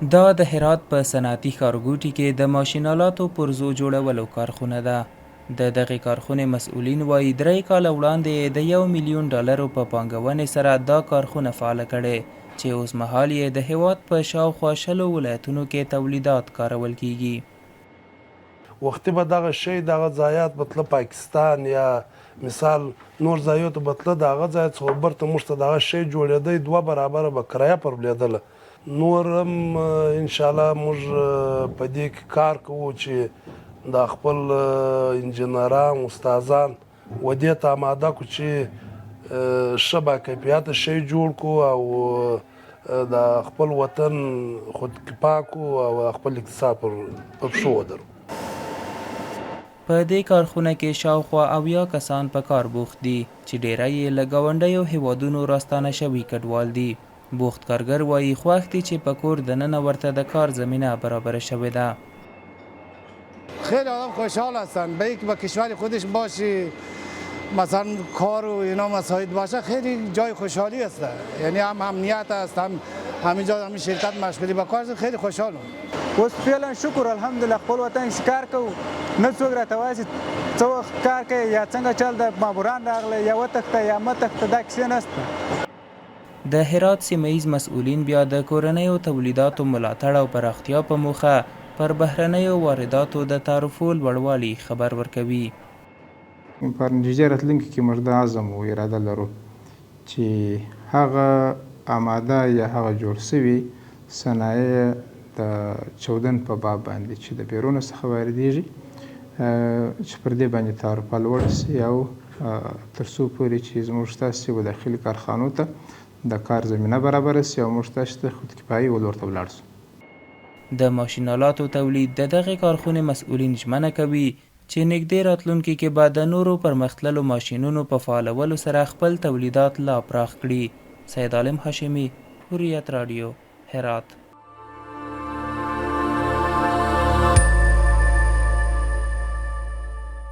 دا د هرات په صنعتي ښارګوټي کې د ماشینالاتو پرزو جوړولو کارخونه ده. د دغې کارخونې مسؤلین وايي، درې کاله وړاندې یې د یو میلیون ډالرو په پانګونې سره دا کارخونه فعاله کړې، چې اوسمهال یې د هېواد په شاوخوا شلو ولایتونو کې تولیدات کارول کېږي. وختي به دغه شی دغه ځایات به تله پاکستان یا مثال نور ځایو ته به تله د هغه ځای څخه به برته موږ ته دغه شی جوړېدی دوه برابره به کرایه پر لوېدله نور هم ان شاءالله موږ په دې کې کار کوو چې دا خپل انجنیران استادان و دې ته اماده کړو چې ښه باکیفیته شی جوړ کړو او د خپل وطن خودکفا کړو او خپل اقتصاد پر پښو ودرو. په دې کارخونه کې شاوخوا 70 کسان په کار بوخت دي، چې ډېری یې له ګاونډیو هېوادونو راستانه شوي کډوال دي. بوخت کارګر وايي، خوښ دي چې په کور دننه ورته د کار زمینه برابره شوې ده. خیلی آدم خوشحال هستن به اینکه به کشور خودش باشی مثلا کار و اینا مساعد باشه خیلی جای خوشحالی است یعنی هم امنیت است هم همینجا همین شرکت مشغولی به کار خیلی خوشحالم. اوس فعلا شکر الحمدلله خپل وطن کې کار کوو نه څوک راته وایي چې څه وخت کار کوې یا څنګه چل ده ماموران راغله یا وتښته یا مه تښته دا کیسې نشته. د هرات سیمه ییز مسؤلین بیا د کورنیو تولیداتو ملاتړ او پراختیا په موخه پر بهرنیو وارداتو د تعرفو لوړوالي خبر ورکوي. په نږدې راتلونکي کې موږ دا عزم او اراده لرو چې هغه اماده یا هغه جوړ شوي صنایع د چودن په باب باندې چې د بیرونو څخه واردېږي چې پر دې باندې تعرفه لوړه شي او تر څو پورې چې زموږ ستاسې و داخلي کارخانو ته د کار زمینه برابره شي او موږ تاسې ته خودکفایي و لور ته ولاړ شو. د ماشینالاتو تولید د دغې کارخونې مسؤلین ژمنه کوي چې نږدې راتلونکي کې به د نورو پرمختللو ماشینونو په فعالولو سره خپل تولیدات لا پراخ کړي. سید عالم هاشمي، حریت راډیو، هرات.